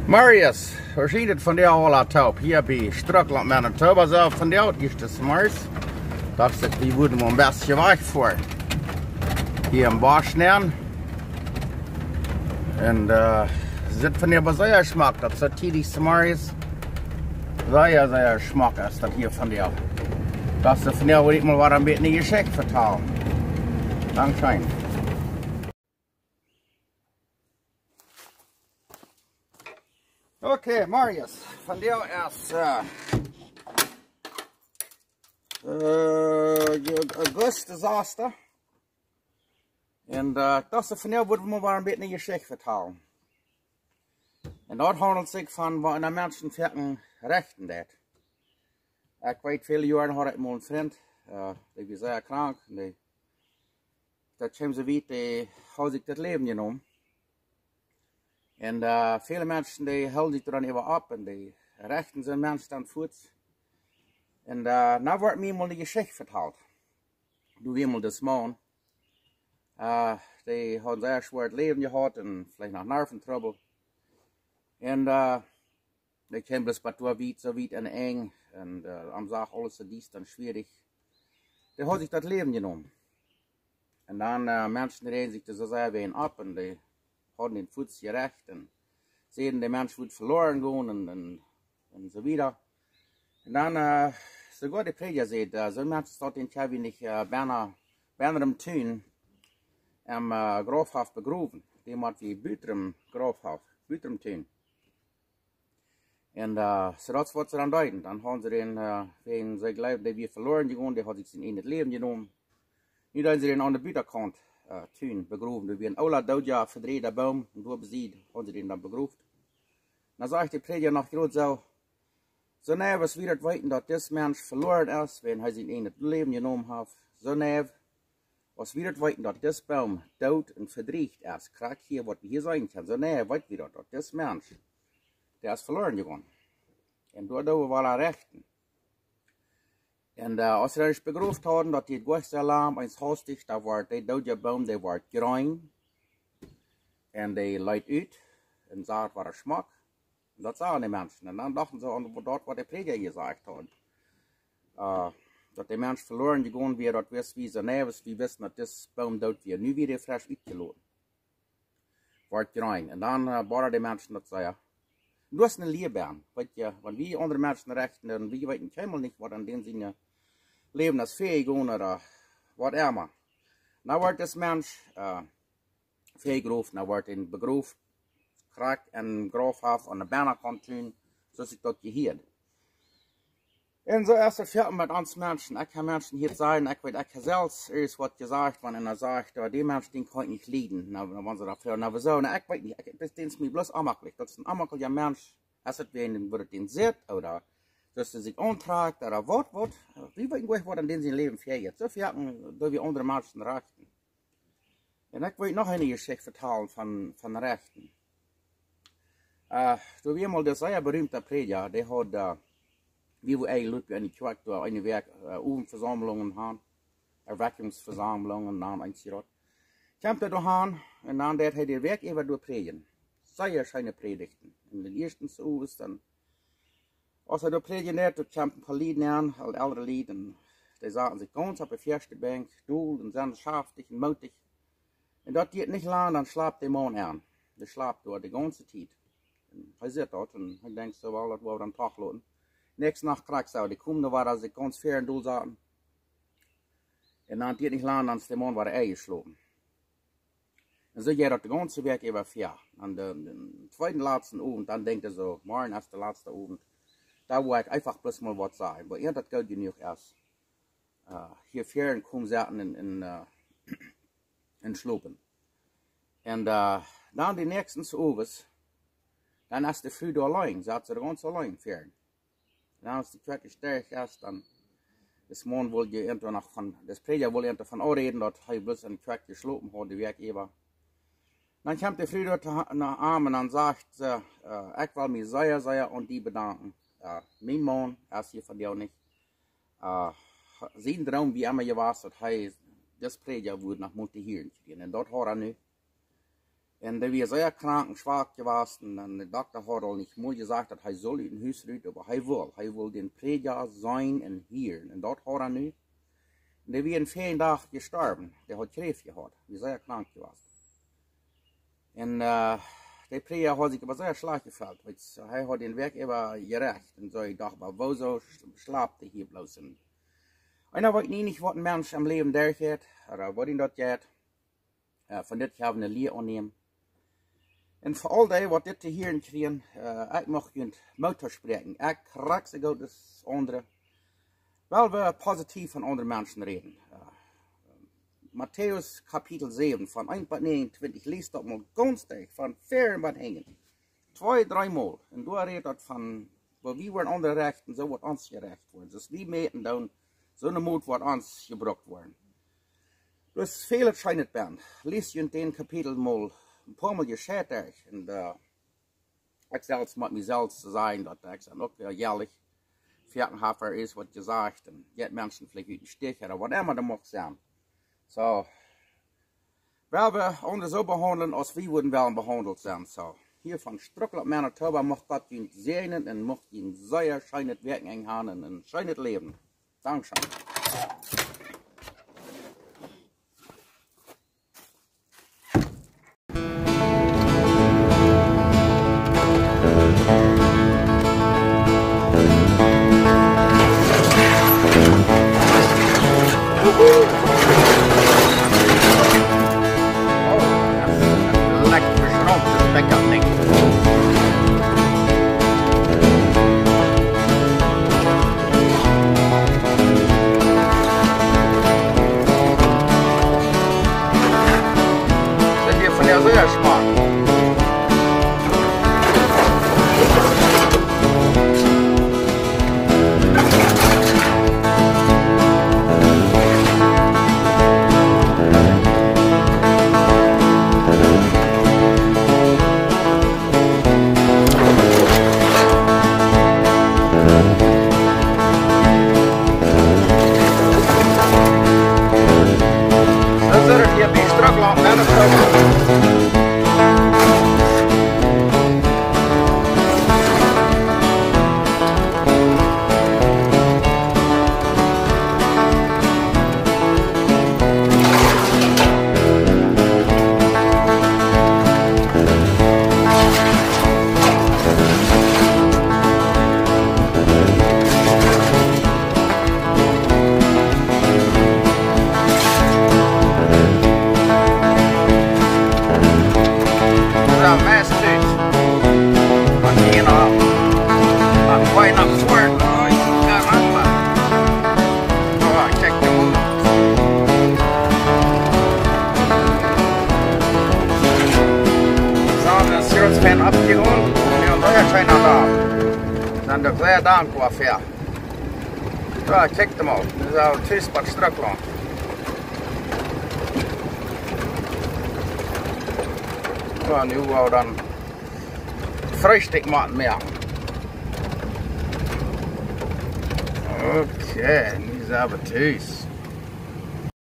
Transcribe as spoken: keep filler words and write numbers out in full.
Marius, wie sent vondoag aula toop hia bie Strucklaunt, Manitoba, soo vondoag, ieeschte Morjes. Docht ekj, wie wudden mol een bät wajchfoaren. Hia em Bosch nenn. Un, äh, sitt vondoag oba sea schmock, daut soo tiedich zemorjes. Sea, sea schmock es daut hia vondoag. Docht ekj, vondoag well ekj mol waut een bät eene Jeschicht vetalen. Dankscheen. Okay, Marius, vondoag es, äh, äh, August de sasste. Un, äh, ekj docht, vondoag well ekj mol waut een bät eene Jeschicht vetalen. Un daut haundelt sikj von waut een Mensch foaken rechten deit. Ekj weet, väle Joaren haud ekj mol een Frint, äh, dee wia sea krank, un dee, daut kjeem soo wiet, dee haud sikj daut Läwen jenomen. Un, äh, väle Menschen, dee hilden sikj doaraun äwa opp un dee rechten soon Mensch dan fuaz. Un, äh, nu woat mie mol eene Jeschicht vetalt. Doa wia mol dis Maun. Äh, dee haud een sea schwoaret Läwen jehaut un veleicht noch Nerventrubbel. Un, äh, dee kjeem bloos bat doa wiet, soo wiet aun Enj. Un, äh, am sach aules soo diesta un schwierich. Dee haud sikj daut Läwen jenomen. Un dan, äh, Menschen räden sikj doa soo sea wäajen opp un dee hauden dän fuaz jerecht un säden, de Mensch wudd veloaren gonen un, un, un soo wieda. Un dan, äh, soogoa de Prädja säd, äh, soon Mensch saul wie nich, äh, bennen, bennen em Tun, em, äh, Graufhoff begrowen. Dee mott wie butem Graufhoff, butem Tun. Un, äh, soo daut es waut see dan deeden. Dan hauden see dän, äh, wäajen see jleewden, dee wia veloaren jegonen, dee haud sikj sien ieejnet Läwen jenomen. Nu deeden see dän aun de Butakaunt, äh, Tun begrowen. Doa wia een oola, doodja, vedräjda Boom, un doa besied hauden see dän dan begrowen. Dan säd de Prädja noch krakjt soo: Soo nau aus wie daut weeten, daut dis Mensch veloaren es, wäajen hee sien ieejnet Läwen jenomen haft, soo nau aus wie daut weeten, daut dis Boom doot un vedrieecht es, krakjt hia, waut wie hia seenen kjennen, soo nau weet wie daut, daut dis Mensch, dee es veloaren jegonen. Un doa doo wie aula rechten. Un, äh, aus see dän ieescht begrowen hauden, daut dee daut sea lang, eenst haustich, doa wort dee doodja Boom, dee wort jreen. Un dee leet ut un sach wada schmock. Un daut sagen de Menschen. Un dan dochten see aun daut, waut de Prädja jesajcht haud. Äh, daut de Mensch veloaren jegonen wia, daut wist wie soo nau aus wie wissten, daut dis Boom doot wia. Nu wia dee fresch utjeloten. Wort jreen. Un dan, äh, boda de Menschen daut sea. Un daut es eene Lia bie. Weetst, wan wie aundre Menschen rechten, dan wie weeten kjeenmol nich, waut aun dän sien Läwen es väajegonen ooda waut emma. Nu wort dis Mensch, äh, väajegrowen, nu wort hee begrowen, krakjt em Graufhoff aun de Butakaunt Tun, soo aus sikj daut jehieet. Un soo es et foaken met ons Menschen. Ekj hab Menschen hieet sajen, ekj weet, ekj hab selfst ieescht waut jesajcht, wan eena sajcht, jo, dee Mensch, dän kaun ekj nich lieden. Nu, dan wan see daut froagen, nu, woo soo? Nu, ekj weet nich, ekj, daut es mie bloos onjemaklich. Daut es een onjemaklicha Mensch. Es et wäajen waut et dän sitt, ooda daut hee sikj auntrakjt, ooda waut, waut? Wie weeten goanich, waut aun dän sien Läwen väajeit. Soo foaken doo wie aundre Menschen rechten. Un ekj well noch eene Jeschicht vetalen von, von rechten. Äh, doa wia mol dis sea berühmta Prädja, dee haud, äh, wie wie eejentlich en de Kjoakj doa eene Wäakj, äh, Owentvesaumlungen hauden, Erweckungsvesaumlungen, nanen eent soo waut. Kjemt hee doa aun, un dan deed hee de Wäakj äwa doa prädjen. Sea scheene Prädichten. Un dän ieeschten Owent dan, aus hee doa prädjen deed, doa kjeemen een poa Lied aun, aul eldre Lied, un dee saten sikj gaunz opp de väaschte Benkj, dol un sennschauftich un mootich. Un daut dieed nich lang, dan schlapt de Maun aun. Dee schlapt doa de gaunze Tiet. Un hee sitt daut un hee denkjt soo, well, daut woa wie dan doch loten. Näakjste Nacht krakjt soo, dee kjeemen doa wada, aus see gaunz väa un dol saten. Un dan dieed nich lang, dan es de Maun wada enjeschlopen. Un soo jeit daut de gaunze Wäakj äwa väa. Aun dän, dän tweeden latsten Owent, dan denkjt hee soo, morjen es de latsta Owent. Doa woa ekj eefach bloos mol waut sajen, wua irjent daut goot jenuach es. Äh, hia väa un kjeem sitten un, un, äh, un schlopen. Un, äh, dan dän näakjsten Owent, dan es de Fru doa auleen, sat see doa gaunz auleen väa. Un dan aus de Kjoakj jestalt es, dan, dis Maun wull je irjentwoo noch von, dis Prädja wull irjentwoo von aunräden, daut hee bloos en de Kjoakj jeschlopen haud, de Wäakj äwa. Dan kjemt de Fru doa to ha-, no am un dan sajcht see, äh, ekj well mie sea, sea aun die bedanken. Äh, mien Maun es hia vondoag nich. Äh, sien Droom wia emma jewast, daut hee dis Prädja wudd noch mol to hieren kjrieen. Un daut haud hee nu. Un dee wia sea krank un schwak jewast. Un de Dokta haud aul nich mol jesajcht, daut hee sull ut dän Hus rut, oba hee wull. Hee wull dän Prädja seenen un hieren. Un daut haud hee nu. Un dee wia een fein Dach jestorwen. Dee haud Kjräft jehaut. Wia sea krank jewast. Un, äh, de Prädja haud sikj oba sea schlajcht jefeelt. Wiels hee haud dän Wajch äwa jerecht. Un soo, ekj docht, oba wuarom schlapt hee hia bloos? Un eena weet nie nich, waut een Mensch em Läwen derchjeit, ooda waut am daut jeit. Äh, von dit kjenn wie eene Lia aunnämen. Un fa aul dee, waut dit to hieren kjrieen, äh, ekj mucht junt Moot toospräakjen. Ekj krakjt soo goot aus aundre. Well wie positiv von aundre Menschen räden. Äh, Matäus Kapitel säwen, von eent bat näajenuntwintich, läs daut mol gaunz derch, von ver bat hinjen. Twee, dree mol. Un doa rät daut von, woo wie woaren aundre rechten, soo woat ons jerecht woaren. Soo aus wie mäten doonen, soo ne Moot woat ons jebrukt woaren. Doa es väl scheenet bie. Läs junt dän Kapitel mol een poa mol jescheit derch. Un, äh, ekj selfst mott mie selfst sajen, daut ekj dan uk, äh, jäajlich foaken hab, ea es waut jesajcht. Un jeit Menschen veleicht ut dän Stich, ooda waut emma daut mucht sennen. Soo, well wie aundre soo behaundlen, aus wie wudden wellen behaundelt sennen. Soo, hia von Strucklaunt, Manitoba, mucht Gott junt säajnen un mucht junt sea scheenet Wäakjenenj haben un een scheenet Läwen. Dankscheen. Lekker beschraubt, daut Bäkja nich. Daut hia von de Sea schmakjt. Daut es hia bie Strucklaunt, Manitoba. Zo, meist Tiet. Waut hia noch? Noch twee noch voort. Oh, kjikj de Moot. Zo, daut es hia ons fein aufjegonen. Jo, daut es fein aun de, dan de Sea dankboa fa. Soo, kjikj mol. Daut es aul tus bie Strucklaunt. Soo, nu woa wie dan Freestikj moaken. Okay, nu sent wie tus.